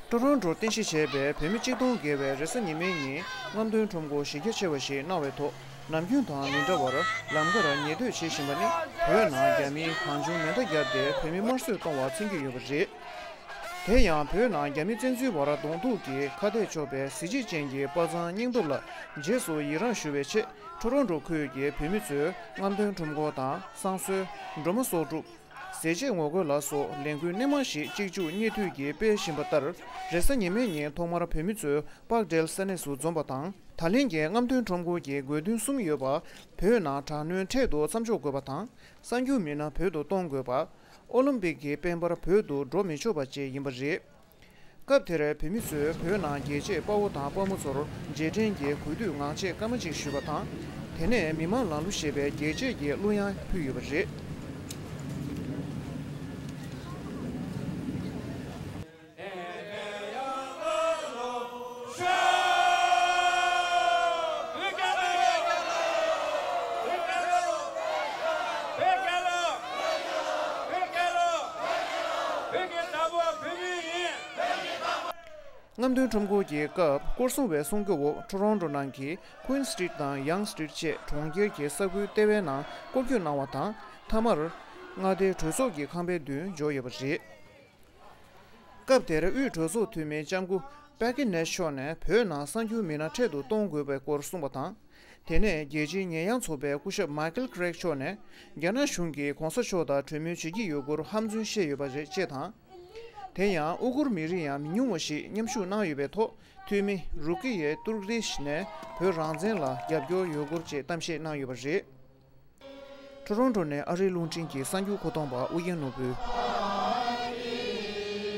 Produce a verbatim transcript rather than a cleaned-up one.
ཊོ་རོན་ཊོར་རྟེན་གཞི་བྱས་པའི་བོད་མི་གཅིག་སྟོང་བརྒལ་བས་རེས་གཟའ་ཉི་མའི་ཉིན་རྔམ་སྟོན་ཁྲོམ་སྐོར་གཞི་རྒྱ་ཆེ་བ་ཞིག་གནང་བའི་ཐོག་ནམ་རྒྱུན་དང་མི་འདྲ་བར་ལམ་ཁར་ཉེ་སྡོད་བྱེད་བཞིན་པ་ནི་བོད་ནང་རྒྱ་མིས་གང་བྱུང་མེ་མདའ་བརྒྱབ་སྟེ་བོད་མི་དམར་གསོད་གཏོང་བར་མཚོན་གྱི་ཡོད་པ་རེད། དེ་ཡང་བོད་ནང་རྒྱ་མི་བཙན་འཛུལ་བར་གདོང་ཐུག་གིས་ཁ་གཏད་གཅོག་པའི་གཟི་བརྗིད་ཅན་གྱི་དཔའ་མཛངས་སྙིང་སྟོབས་ལ་རྗེས་སུ་ཡི་རངས་ཞུ་བའི་ཆེད་ཊོ་རོན་ཊོ་ཁུལ་གྱི་བོད་མི་ཚོས་རྔམ་སྟོན་ཁྲོམ་སྐོར་དང་བསང་གསོལ། སྒྲོལ་མ་གསོག་སྒྲུབ། ཟས་བཅད་ངོ་རྒོལ་ལ་སོགས་ལས་འགུལ་སྣེ་མང་ཞིག་གཅིག་མཇུག་གཉིས་མཐུད་ཀྱིས་སྤེལ་བཞིན་པ་ལྟར། རེས་གཟའ་ཉི་མའི་ཉིན་ཐོག་མར་བོད་མི་ཚོས་པག་ཌེལ་ས་གནས་སུ་འཛོམས་པ་དང་། ད་ལན་གྱི་རྔམ་སྟོན་ཁྲོམ་སྐོར་གྱི་དགོས་འདུན་གསུམ་ཡོད་པ། བོད་ནང་དྲག་གནོན་འཕྲལ་དུ་མཚམས་འཇོག་དགོས་པ་དང་། གསར་འགྱུར་མི་སྣ་བོད་དུ་གཏོང་དགོས་པ། ཨོ་ལིམ་པིག་གི་དཔལ་འབར་བོད་དུ་འགྲོ་མི་ཆོག་པ་བཅས་ཡིན་པ་རེད། སྐབས་དེར་བོད་མི་ཚོས་བོད་ནང་རྒྱལ་གཅེས་དཔའ་བོ་དང་དཔའ་མོ་ཚོར་རྗེས་དྲན་གྱི་གུས་འདུད་ངག་བཅད་སྐར་མ་གཅིག་ཞུས་པ་དང་། དེ་ནས་མི་མང་ལང་གླུ་ཞེས་པའི་རྒྱལ་གཅེས་ཀྱི་གླུ་དབྱངས་ཕུལ་ཡོད་པ་རེད། རྔམ་སྟོན་ཁྲོམ་སྐོར་གྱི་སྐབས་སྐོར་སྲུང་བའི་སྲུང་སྐྱོབ་འོག་ཊོ་རོན་ཊོ་ནང་གི་Queen Street དང་Yonge Street བཅས་གྲོང་ཁྱེར་གྱི་ས་ཁུལ་ལྟེ་བའི་ནང་སྐོར་སྐྱོད་གནང་བ་དང་། མཐའ་མར་མངའ་སྡེའི་གྲོས་ཚོགས་ཀྱི་ཁང་པའི་མདུན་འབྱོར་ཡོད་པ་རེད། སྐབས་དེར་དབུས་གྲོས་ཚོགས་འཐུས་མི་ལྕམ་སྐུ་པེ་ཀི་ནེཤ་མཆོག་ནས་བོད་ནང་གསར་འགྱུར་མི་སྣ་འཕྲལ་དུ་གཏོང་དགོས་པའི་སྐོར་གསུངས་པ་དང་། དེ་ནས་རྒྱལ་སྤྱིའི་ཉེས་ཡངས་ཚོགས་པའི་སྐུ་ཞབས་མཱི་ཀལ་ཀྲེག་མཆོག་ནས་རྒྱ་ནག་གཞུང་གིས་གོང་ས་མཆོག་དང་གྲོས་མོལ་བྱེད་ཀྱི་ཡོད་སྐོར་ཧམ་རྫུན་བཤད་ཡོད་པ་རེད་ཅེས་དང་། དེ་ཡང་ཨུ་ཀུར་མི་རིགས་ཡང་མི་ཉུང་བ་ཞིག་མཉམ་ཞུགས་གནང་ཡོད་པའི་ཐོག་འཐུས་མི་རུ་ཀི་ཡེ་ཏུར་རིཤ་ནས་བོད་རང་བཙན་ལ་རྒྱབ་སྐྱོར་ཡོད་སྐོར་བཅས་གཏམ་བཤད་གནང་ཡོད་པ་རེད། ཊོ་རོན་ཊོ་ནས་ཨ་རིའི་རླུང་འཕྲིན་གྱི་གསར་འགྱུར་མཁོ་གཏོང་པ་ཨུ་རྒྱན་ནོར་བུས།